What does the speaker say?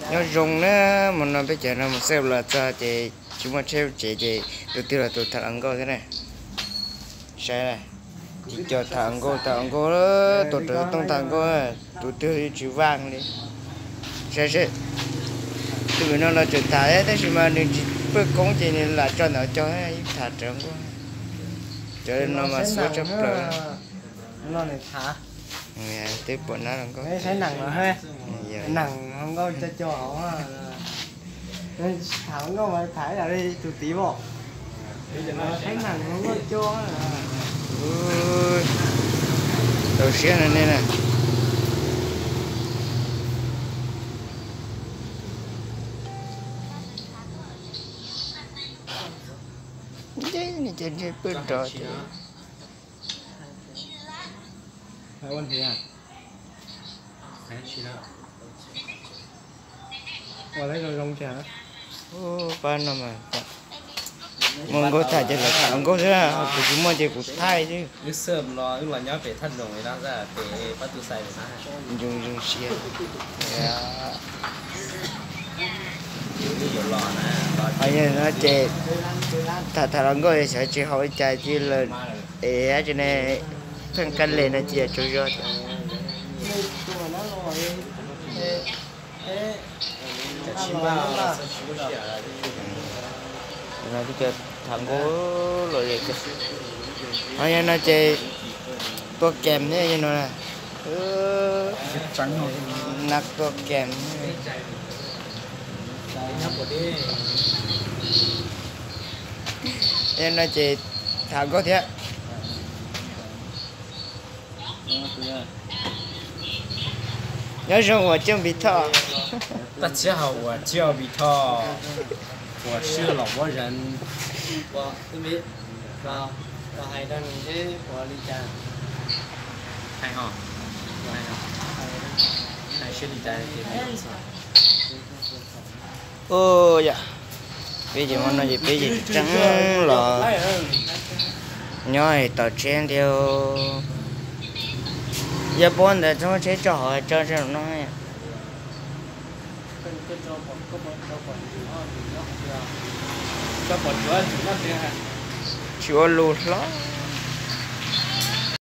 Nyob zoo na, hmo no peb cov no mus xaj los txog ces tsis muaj tsheb tsev ces tus twg los tus tham hluas nkauj thiab na. Saib, tsis cov tham hluas nkauj tham hluas nkauj, tuaj rawv tooj tham hluas nkauj, tus twg yeej tsis vaaj li. Saib seb, tus no los tseem tham tab sis mas nws tsis paj koob ces nws lam tso ntawm cov ib tham rawv nkauj. Cov no mas xuab tshaj plaws. Twb pom nab hluas nkauj, tham hluas nkauj mas tham ib yam li tus tid as. Tau siab no ne na. Ntshe pw nrov ces. Ua lawv zoo zoo tiag. Pab no mas muaj nkauj tham ces lawv tham hluas nkauj xwb, kuv tsis muaj ces kuv thaij xwb. Zoo zoo siab. Ces tham tham hluas nkauj xyov tsis haum li cas cia li es dab tsi ne, pheej kab le no cia tsaug zog. Tham nkauj los, ho yog no ces tua kem thiab no, nab tua kem. Yog no ces tham nkauj thiab. Nyob zoo uas coj npis thoj. 大家好, 我叫米特, 我是老挝人. Hais ho, hais ho, hais seb li cas ces. Ua yom, peb ces hmo no ces peb ces tseem los nyob tom tsheb thiab. Yog puab ntawd txhob tsheb tso hauv tso no. Tsis ua lus hlo.